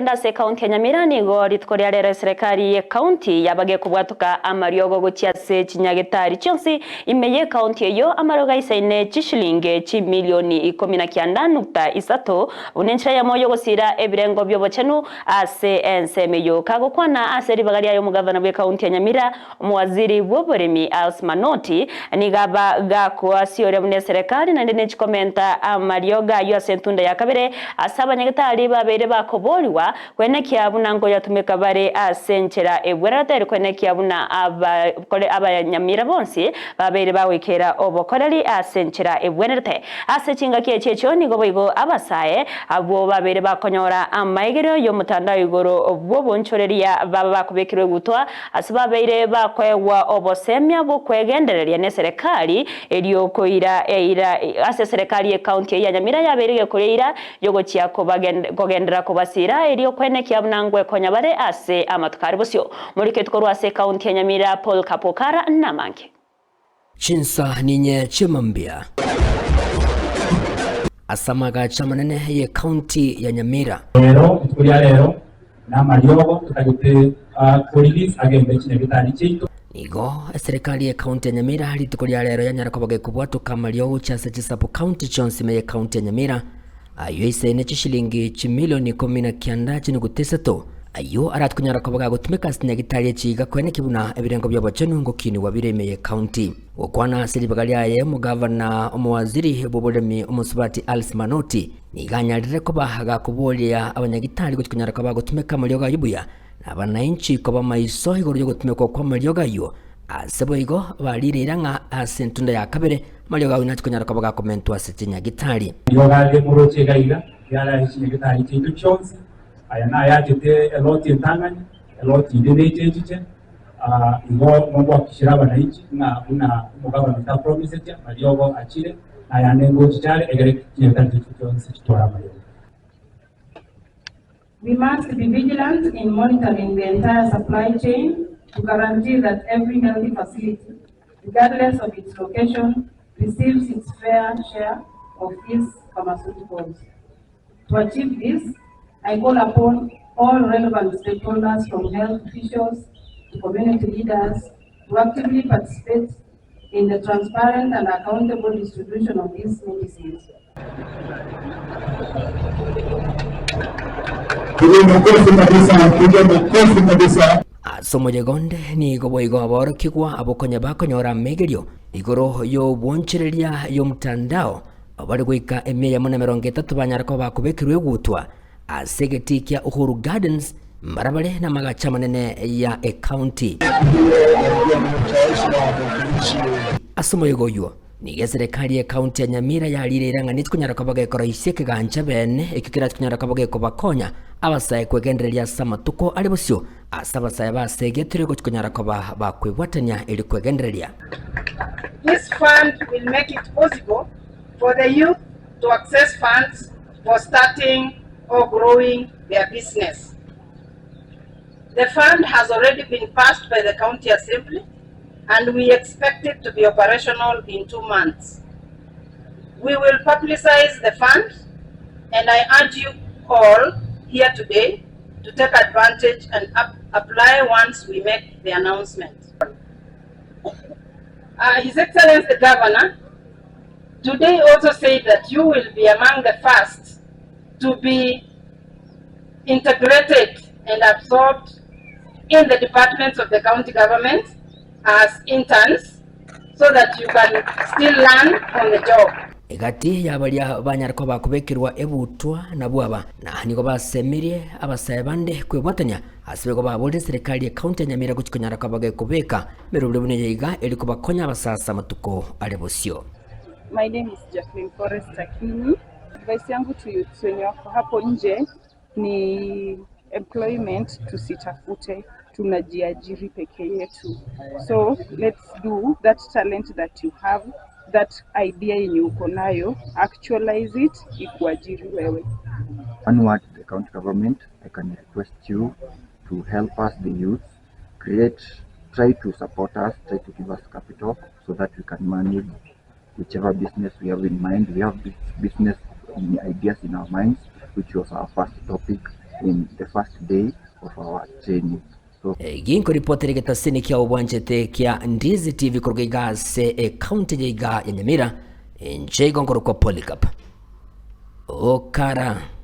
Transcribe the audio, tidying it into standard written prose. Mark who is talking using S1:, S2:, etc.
S1: Tokogenda ase ekaunti ya Nyamira, nigo rituko ria rero eserekari y'ekaunti yaba gekobwatoka amariogo gochia ase chinyagetari chionsi ime y'ekaunti eyio, amariogo aisaine chishilingi chimilioni ikomi na kianda nukta isato buna enchera eyemo y'ogosiira ebirengo bi'obochenu ase ensemo eyio. Kagokwana ase ribaga riaye omogavana bw'ekaunti ya Nyamira, Omowaziri bw'oboremi Alice Manoti nigo aba gakoasioria buna eserekari naende nechikomenta amariogo ayio ase entunda ya kabere ase abanyagetari babeire bakoborigwa kwenekia buna nkoyatumeka bare ase enchera ebwenerete ere kwenekia buna abanyamira bonsi babeire bagoikera obokoreri ase enchera ebwenerete. Ase chingaki echi echio nigo boigo abasae abwo babeire bakonyora amaegerio y'omotandao igoro bw'obonchoreria baba bakobekerwa egutwa Ase babeire bakoegwa obosemia bw'okwegendereria neserekari, erio koira eira ase eserekari y'ecounty eyio ya Nyamira yabeire gekoria eira yogochia kogenderera kobasiira erio kwenekia buna ngwekonya bare ase amatuko are bosio. Moriketi korwa ase ecounty ya Nyamira Paul Kapokara namange.
S2: Chinsa ninye chi'emambia. Ase amagacho amanene y'ecounty ya Nyamira.
S3: Rero, rituko ria rero, namariogo totagete ko release agende chinyagitari chiaito.
S2: Nigo eserekari y'ecounty ya Nyamira rituko ria rero yanyara koba gekobwatoka amariogo gochia ase chisabu county chionsi ime y'ecounty ya Nyamira. Ayio aisaine chishilingi chimilioni ikomi na kianda chinuguta isato, ayio aratokonyara koba gagotumeka ase chinyagitari echi iga koenekia buna ebirengo bi'obochenu ngokinigwa bire ime y'ecounty. Gokwana ase ribaga riaye, omogavana omowaziri bw'oboremi omosubati Alice Manoti nigo anyarire koba gakoboria abanyagitari gochia konyara koba bagotumeka amariogo ayio buya na abanainchi koba maiso igoro y'ogotumekwa kw'amariogo ayio. Ase boigo barireire ng'a ase entunda ya kabere amariogo ayio nache konyara koba gakomentwa ase chinyagitari.
S3: Mariogo aria moroche iga iga yare ase chinyagitari chiaito chionsi, aya nayachete eloti entang'ani, eloti inde neche echiche. Igo mogoakishera abananchi ng'a buna omogabana oito apromisetie, amariogo achire, na ayande ngochicha are, egere chinyagitari chiaito chionsi chitware amariogo.
S4: We must be vigilant in monitoring the entire supply chain to guarantee that every healthy facility, regardless of its location, receives its fair share of these pharmaceuticals. To achieve this, I call upon all relevant stakeholders from health officials to community leaders to actively participate in the transparent and accountable distribution of these medicines.
S5: Piga makofi kabisa, piga makofi kabisa.
S2: Ase omoyega onde nigo boigo aborokigwa abwo konya bakonyora amegerio igoro y'obwonchoreria y'omtandao bare goika emia eyemo na emerongo etato banyare koba bakobekerwa egutwa ase egetii kia Uhuru Gardens mbarabare namagacho amanene ya ecounty. Ase omoyega oywo Nigo eserekari y'ecounty ya Nyamira yarire erang'ani etikonyara koba gekoroisia ekegancha bene ekio kerache konyara koba gekobakonya abasae kwegendereria ase amatuko are bosio ase abasae basegetire gochi konyara koba bakwebwatania erio kwegendereria.
S4: This fund will make it possible for the youth to access funds for starting or growing their business. The fund has already been passed by the county assembly and we expect it to be operational in 2 months. We will publicize the fund and I urge you all here today to take advantage and apply once we make the announcement. His Excellency the Governor today also said that you will be among the first to be integrated and absorbed in the departments of the county government as interns so that you can still learn on the job.
S2: Egati y'abaria banyare koba bakobekerwa ebutwa nabwo aba, na nigo basemirie abasae bande kwebwatania ase nigo baborire eserekari y'ecounty ya Nyamira gochia konyara koba gekobeka emerobio buna eye iga eri kobakonya abasasa amatuko are bosio.
S6: My name is Jacqueline Forest Akinyi. Advice yangu to youths wenye wako hapo nje ni employment tusitafute, tunajiajiri peke yetu. So let's do that talent that you have, that idea yenye uko nayo, actualize it, ikuajiri wewe.
S7: One word to the county government, I can request you to help us, the youth, create, try to support us, try to give us capital so that we can manage whichever business we have in mind. We have business ideas in our minds, which was our first topic. in the first day of our training. So.
S2: Ginkoripotera egetasini kia obwanchete kia Ndizi TV koruga iga ase ecounty ya iga ya Nyamira, inche igo nkorokwa Polycarp Okara.